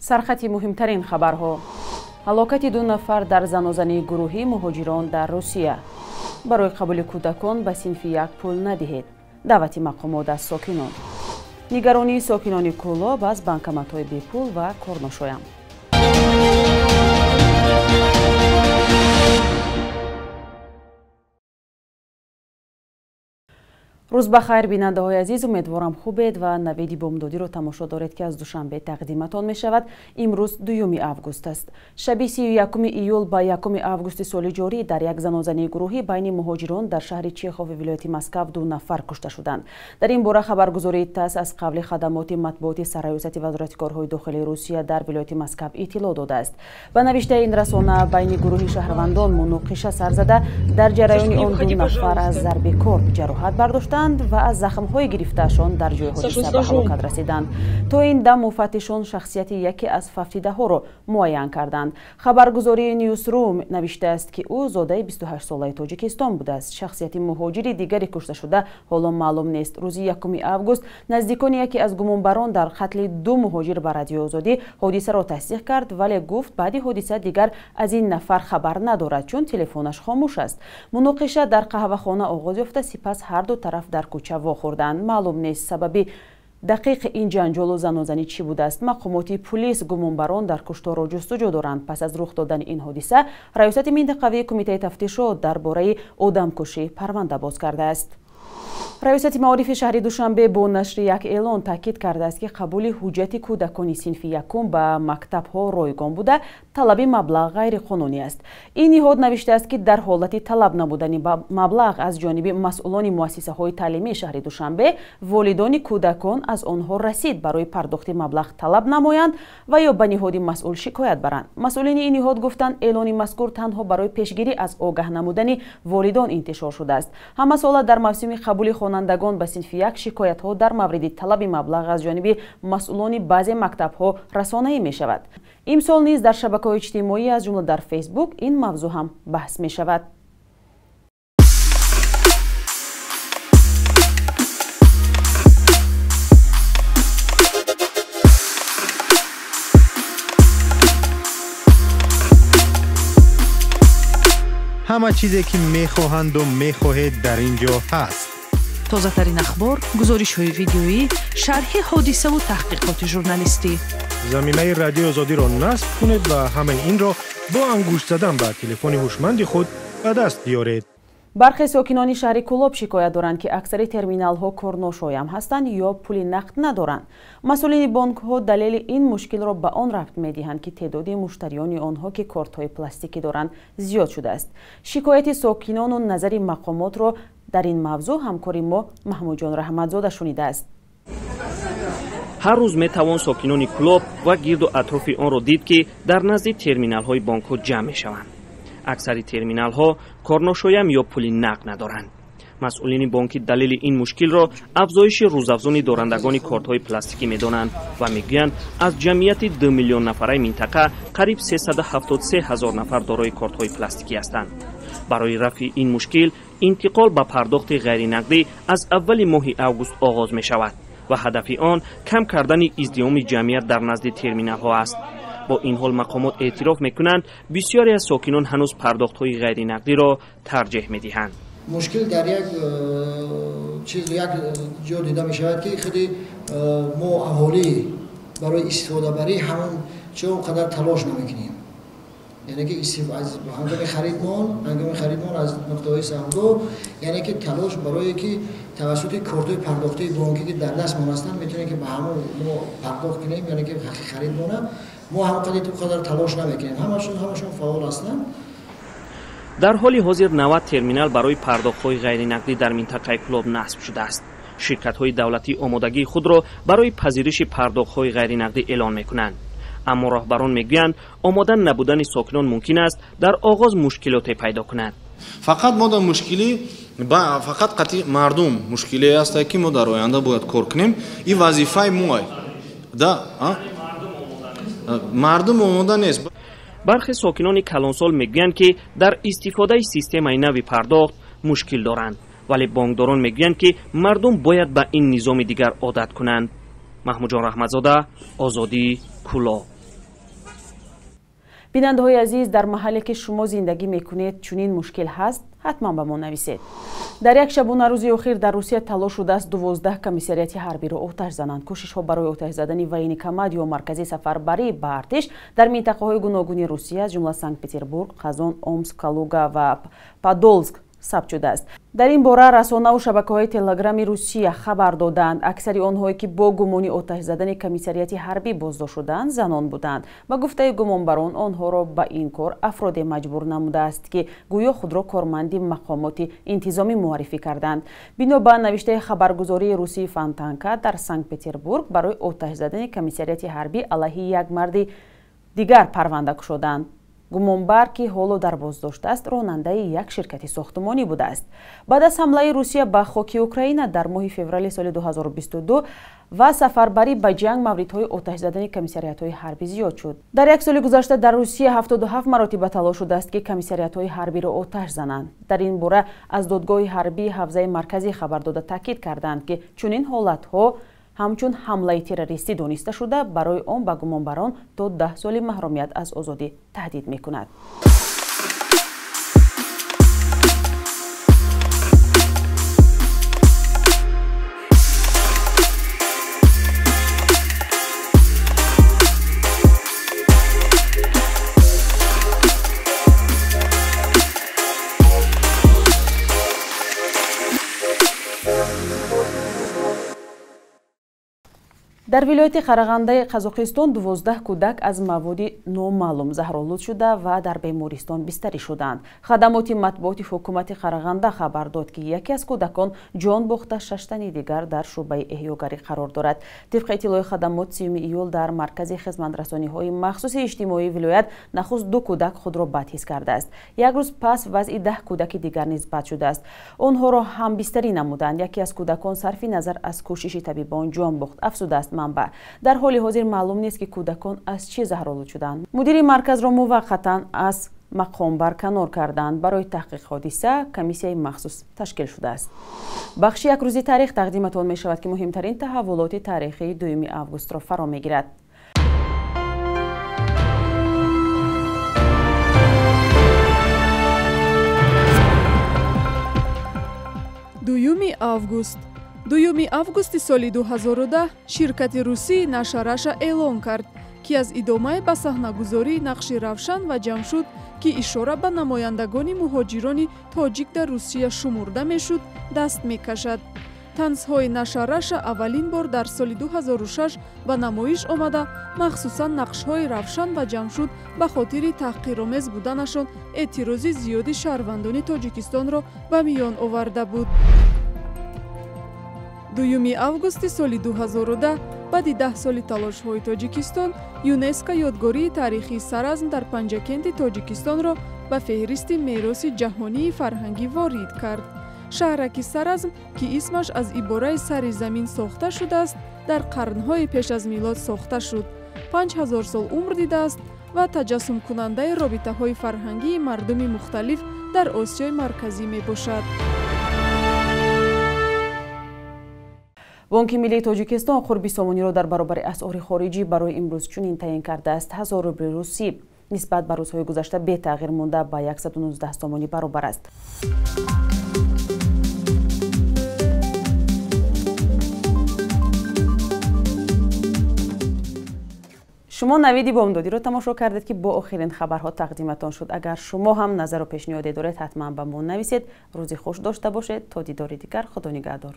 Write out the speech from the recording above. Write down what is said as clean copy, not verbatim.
Сархати муҳимтарин хабарҳо. Ҳалокати 2 нафар дар занозании гурӯҳии муҳоҷирон дар Русия. Барои қабули кӯдакон ба синфи 1 пул надиҳед. Даъвати мақомот аз сокинон. Нигаронии сокинони Кӯлоб аз банкоматҳои бепул ва корношоям. Рӯз ба хайр, бинандаҳои азиз, умедворам хубед ва навиди бомдодиро тамошо доред, ки аз Душанбе тақдиматон мешавад. Имрӯз 2 август аст. Шаби 31 июл ба 1 августи соли ҷорӣ дар як занозании гурӯҳӣ байни муҳоҷирон дар шаҳри Чехови вилояти Москав 2 нафар кушта шуданд. Дар ин бора хабаргузории ТАСС аз қавли хадамоти матбуоти Сарраёсати Вазорати корҳои дохилии Русия дар вилояти Москав иттилоъ додааст. Ба навиштаи ин расона, байни гурӯҳи шаҳрвандон муноқиша сар зада, дар ҷараёни он 2 нафар аз зарби корд ҷароҳат бардоштанд ва аз захмҳои гирифтаашон дар ҷои ҳодиса ба ҳалокат расиданд. То ин дам муфаттишон шахсияти яке аз фавтидаҳоро муайян карданд. Хабаргузории Ньюсрум навиштааст, ки ӯ зодаи 28-солаи Тоҷикистон будааст. Шахсияти муҳоҷири дигари кушташуда ҳоло маълум нест. Рӯзи 1 август наздикони яке аз гумонбарон дар қатли 2 муҳоҷир ба Радиои Озодӣ ҳодисаро тасдиқ кард, вале гуфт баъди ҳодиса дигар аз ин нафар хабар надорад, чун телефонаш хомӯш аст. Муноқиша дар қаҳвахона оғоз ёфта, сипас ҳар ду тараф дар кӯча вохӯрданд. Маълум нест сабаби дақиқи ин ҷанҷолу занозанӣ чӣ будааст. Мақомоти пулис гумонбарон дар кушторро ҷустуҷӯ доранд. Пас аз рух додани ин ҳодиса Раёсати минтақавии Кумитаи тафтишот дар бораи одамкушӣ парванда боз кардааст. Раёсати маорифи шаҳри Душанбе бо нашри як эълон таъкид кардааст, ки қабули ҳуҷҷати кӯдакони синфи якум ба мактабҳо ройгон буда, талаби маблағ ғайриқонунӣ аст. Ин ниҳод навиштааст, ки дар ҳолати талаб намудани маблағ аз ҷониби масъулони муассисаҳои таълимии шаҳри Душанбе, волидони кӯдакон аз онҳо расид барои пардохти маблағ талаб намоянд ва ё ба ниҳоди масъул шикоят баранд. Масъулини ин ниҳод гуфтанд, эълони мазкур танҳо барои пешгирӣ аз огаҳ намудани волидон интишор шудааст. Ҳамасола дар мавсими қабули хонандагон ба синфи 1 шикоятҳо дар мавриди талаби маблағ аз ҷониби масъулони баъзе мактабҳо расонаӣ мешавад. Имсол низ дар шабакаҳои иҷтимоӣ, аз ҷумла дар Фейсбук, ин мавзӯъ ҳам баҳс мешавад. Ҳама чизе ки мехоҳанду мехоҳед дар ин ҷо ҳаст. Тозатарин ахбор, гузоришҳои видеоӣ, шарҳи ҳодисаву таҳқиқоти журналистӣ. Заминаи Радиои Озодиро насб кунед ва ҳамаи инро бо ангушт задан ба телефони ҳушманди худ ба даст биёред. Бархе сокинони шаҳри Кӯлоб шикоят доранд, ки аксари терминалҳо корношоям ҳастанд ё пули нақд надоранд. Масъулини бонкҳо далели ин мушкилро ба он рабт медиҳанд, ки теъдоди муштариёни онҳо, ки кортҳои пластикӣ доранд, зиёд шудааст. Шикояти сокинону назари мақомотро дар ин мавзӯъ ҳамкори мо Маҳмудҷон Раҳматзода шунидааст. Ҳар рӯз метавон сокинони Кӯлоб ва гирду атрофи онро дид, ки дар назди терминалҳои бонкҳо ҷамъ мешаванд. Аксари терминалҳо корношоям ё пули нақд надоранд. Масъулини бонкӣ далели ин мушкилро афзоиши рӯзафзуни дорандагони кортҳои пластикӣ медонанд ва мегӯянд, аз ҷамъияти 2 миллион нафараи минтақа қариб 373 ҳазор нафар дорои кортҳои пластикӣ ҳастанд. Барои рафъи ин мушкил интиқол ба пардохти ғайринақдӣ аз аввали моҳи август оғоз мешавад ва ҳадафи он кам кардани издиҳоми ҷамъият дар назди терминалҳо аст. Бо ин ҳол мақомот эътироф мекунанд, бисёре аз сокинон ҳанӯз пардохтҳои ғайринақдиро тарҷеҳ медиҳанд. Мушкил дар як чиз, як ҷо дида мешавад, ки худи мо аҳолӣ барои истифодабарӣ ҳамон чо қадар талош намекунем. Яъне ки ҳангоми харидмон аз нуқтаҳои савдо, яъне ки талош барое ки тавассути кортҳои пардохтии бонкӣ, ки дар дастмон ҳастанд, метавонем ки ба ҳамон мо пардохт кунем, яъне ки ҳаққи харидмона мо ҳамқадар қадар талош намекунем. Ҳамашон фаъол ҳастанд. Дар ҳоли ҳозир 90 терминал барои пардохтҳои ғайринақдӣ дар минтақаи Кӯлоб насб шудааст. Ширкатҳои давлатӣ омодагии худро барои пазириши пардохтҳои ғайринақдӣ эълон мекунанд. Аммо роҳбарон мегӯянд, омода набудани сокинон мумкин аст дар оғоз мушкилоте пайдо кунад. Фақат мо дар мушкилӣ фақат қатъи мардум мушкиле аст, ки мо дар оянда бояд кор кунем. Ин вазифаи мо. Мардум омода нест. Бархе сокинони калонсол мегӯянд, ки дар истифодаи системаи нави пардохт мушкил доранд, вале бонкдорон мегӯянд, ки мардум бояд ба ин низоми дигар одат кунанд. Маҳмудҷон Раҳматзода, Озодӣ, Кӯлоб. Бинандаҳои азиз, дар маҳалле ки шумо зиндагӣ мекунед чунин мушкил ҳаст, ҳатман ба мо нависед. Дар як шабонарӯзи охир дар Русия талош шудааст 12 комиссариати ҳарбиро оташ зананд. Кӯшишҳо барои оташ задани военкомат ё маркази сафарбарӣ ба артиш дар минтақаҳои гуногуни Русия, аз ҷумла Санкт-Петербург, Қазон, Омск, Калуга ва Подолск сабт шудааст. Дар ин бора расонаву шабакаҳои телеграми Русия хабар доданд. Аксари онҳое ки бо гумони оташ задани комиссариати ҳарбӣ боздошт шуданд, занон буданд. Ба гуфтаи гумонбарон, онҳоро ба ин кор афроде маҷбур намудааст, ки гӯё худро корманди мақомоти интизомӣ муаррифӣ карданд. Бино ба навиштаи хабаргузории русии Фонтанка, дар Санкт-Петербург барои оташ задани комиссариати ҳарбӣ алайҳи як марди дигар парванда кушоданд. Гумонбар, ки ҳоло дар боздошт аст, ронандаи як ширкати сохтмонӣ будааст. Баъд аз ҳамлаи Русия ба хоки Украина дар моҳи феврали соли 2022 ва сафарбарӣ ба ҷанг, мавридҳои оташ задани комиссариатҳои ҳарбӣ зиёд шуд. Дар як соли гузашта дар Русия 77 маротиба талош шудааст, ки комиссариатҳои ҳарбиро оташ зананд. Дар ин бора аз додгоҳи ҳарбии ҳавзаи марказӣ хабар дода таъкид карданд, ки чунин ҳолатҳо ҳамчун ҳамлаи террористӣ дониста шуда, барои он ба гумонбарон то 10 соли маҳрумият аз озодӣ таҳдид мекунад. Дар вилояти Қарағандаи Қазоқистон 12 кӯдак аз маводи номаълум заҳролуд шуда ва дар бемористон бистарӣ шуданд. Хадамоти матбуоти ҳукумати Қарағанда хабар дод, ки яке аз кӯдакон ҷон бохта, 6 тани дигар дар шӯъбаи эҳёгарӣ қарор дорад. Тибқи иттилои хадамот, 3 июл дар маркази хизматрасониҳои махсуси иҷтимоии вилоят нахуст 2 кӯдак худро бад ҳис кардааст. Як рӯз пас вазъи 10 кӯдаки дигар низ бад шудааст. Онҳоро ҳам бистарӣ намуданд. Яке аз кӯдакон сарфи назар аз кӯшиши табибон ҷон бохт, афзудааст манбаъ. Дар ҳоли ҳозир маълум нест, ки кӯдакон аз чӣ заҳролуд шуданд. Мудири марказро муваққатан аз мақом барканор карданд. Барои таҳқиқ ҳодиса комиссияи махсус ташкил шудааст. Бахши як рӯзи таърих тақдиматон мешавад, ки муҳимтарин таҳаввулоти таърихии 2 августро фаро мегирад. Дуюми август. 2 августи соли 2010 ширкати русии Наша Раша эълон кард, ки аз идомаи ба саҳнагузории нақши Равшан ва Ҷамшуд, ки ишора ба намояндагони муҳоҷирони тоҷик дар Русия шумурда мешуд, даст мекашад. Танзҳои Наша Раша аввалин бор дар соли 2006 ба намоиш омада, махсусан нақшҳои Равшан ва Ҷамшуд ба хотири таҳқиромез буданашон эътирози зиёди шаҳрвандони Тоҷикистонро ба миён оварда буд. 2 августи соли 2010, баъди 10 соли талошҳои Тоҷикистон, ЮНЕСКО ёдгории таърихии Саразм дар Панҷакенти Тоҷикистонро ба феҳристи мероси ҷаҳонии фарҳангӣ ворид кард. Шаҳраки Саразм, ки исмаш аз ибораи сари замин сохта шудааст, дар қарнҳои пеш аз милод сохта шуд. 5000 сол умр дидааст ва таҷассумкунандаи робитаҳои фарҳангии мардуми мухталиф дар Осиёи Марказӣ мебошад. Бонки миллии Тоҷикистон қурби сомониро дар баробари асъори хориҷӣ барои имрӯз чунин таъин кардааст: 1000 рубли русӣ нисбат ба рӯзҳои гузашта бетағйир монда ба 119 сомонӣ баробар аст. Шумо навиди бомдодиро тамошо кардед, ки бо охирин хабарҳо тақдиматон шуд. Агар шумо ҳам назару пешниҳоде доред, ҳатман ба мо нависед. Рӯзи хуш дошта бошед. То дидори дигар, Худо нигаҳдор.